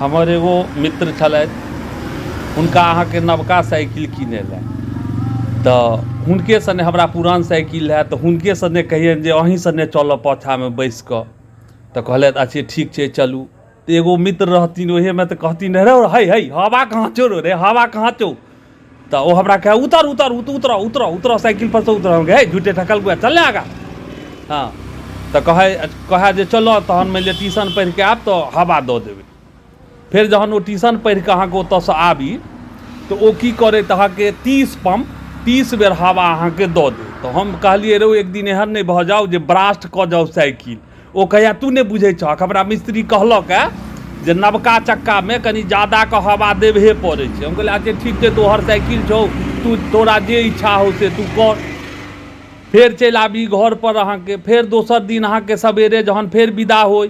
हमर एगो मित्र छलथि, हुनका अहाँके नवका साइकिल किनै लए, तऽ हुनके सने, हमरा पुरान साइकिल रहए, तऽ हुनके सने कहियनि जे अहीँ सने चलब पाछाँमे बैसि कऽ। तऽ कहलथि, अच्छा ठीक छै, चलू। तऽ एगो मित्र रहथिन ओहिमे, तऽ कहथिन, रौ है है, हवा कहाँ छौ रे, हवा कहाँ छौ? तऽ ओ हमरा कहै, उतर उतर, उतर उतर उतर, साइकिल पर से उतर। हम कहै, झूठे ठकल गुआ, चल ने आगा। हँ, तऽ कहै कहै जे चलऽ, तहन मानि लिअ ट्यूशन पढ़ि कऽ आयब तऽ हवा दऽ देबै। फेर जहन ओ ट्यूशन पढ़ि कऽ अहाँके ओतऽसँ आबी, तऽ ओ की करै, तऽ अहाँके 30 पम्प, 30 बेर हवा अहाँके दऽ दै। तऽ हम कहलियै, रौ, एक दिन एहन नहि भऽ जाउ जे ब्रास्ट कऽ जाउ साइकिल? ओ कहैया, तू नहि बुझै छहक, हमरा मिस्त्री कहलक ए जे नवका चक्कामे कनि जादाके हवा देबहे पड़ै छै। हम कहलियै, अच्छा ठीक छै, तोहर साइकिल छौ, तू तोरा जे इच्छा हौ से तू कर। फेर चलि आबी घरपर अहाँके। फेर दोसर दिन अहाँके सवेरे जहन फेर विदा होइ,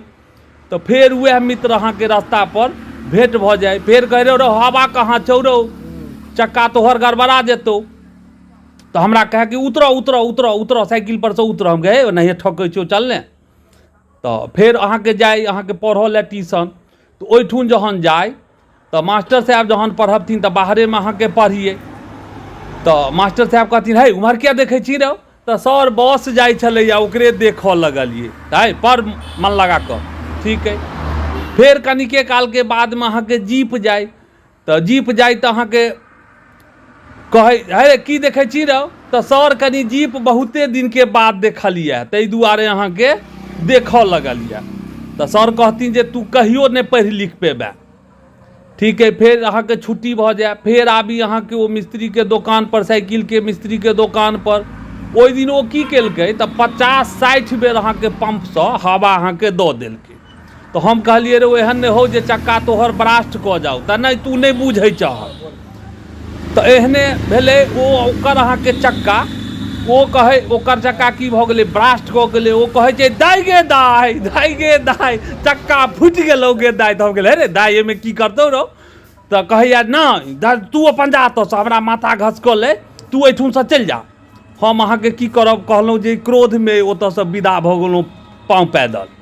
तऽ फेर उएह मित्र अहाँके रास्तापर भेँट भऽ जाय। फेर कहै, रौ रौ, हवा कहाँ छौ रौ? चक्का तोहर गड़बड़ा जेतौ। तऽ हमरा कहै कि उतरऽ उतरऽ उतरऽ उतरऽ, साइकिल परसँ उतरऽ। हम कहे, ओनाहिए ठकै छौ, चल ने। तऽ फेर अहाँके जाइ अहाँके पढ़ऽ लए ट्यूशन। तऽ ओहिठुन जहन जाइ, तऽ मास्टर साहेब जहन पढ़बथिन, तऽ बाहरेमे अहाँके पढ़ियै। तऽ मास्टर साहेब कहथिन, हे, उम्हर किया देखै छी रौ? तऽ सर, बस जाइ छलैया, ओकरे देखऽ लगलियै। तऽ हे, पढ़ मन लगा कऽ। ठीक अइ। फेर कनिके कालके बादमे अहाँके जीप जाइ। तऽ जीप जाइ तऽ अहाँके कहै, हे, की देखै छी रौ? तऽ सर, कनि जीप बहुते दिनके बाद देखलियै, ताहि दुआरे अहाँके देखऽ लगलियै। तऽ सर कहथिन जे तू कहियो नहि पढ़ि लिख पेबे। ठीक अइ। फेर अहाँके छुट्टी भऽ जाय, फेर आबी अहाँके ओ मिस्त्रीके दोकानपर, साइकिलके मिस्त्रीके दोकानपर। ओहि दिन ओ की केलकै, तऽ 50-60 बेर अहाँके पम्पसँ हवा अहाँके दऽ देलकै। तऽ हम कहलियै, रे, एहन नहि हौ जे चक्का तोहर ब्रास्ट कऽ जाउ? तऽ नहि, तू नहि बुझै छहक। तऽ एहने भेलै, ओ ओकर अहाँके चक्का, ओ कहै, ओकर चक्का की भऽ गेलै? ब्रास्ट कऽ गेलै। ओ कहै छै, दाइ गे दाइ, दाइ गे दाइ, चक्का फुटि गेलौ गे दाइ। तऽ हम कहलियै, हे रे दाइ, एहिमे की करतौ रौ? तऽ कहैया, नहि, तू अपन जा एतऽसँ, हमरा माथा घसकल अइ, तू एहिठुनसँ चलि जा। हम अहाँके की करब, कहलहुँ जे क्रोधमे ओतऽसँ विदा भऽ गेलहुँ पाँव पैदल।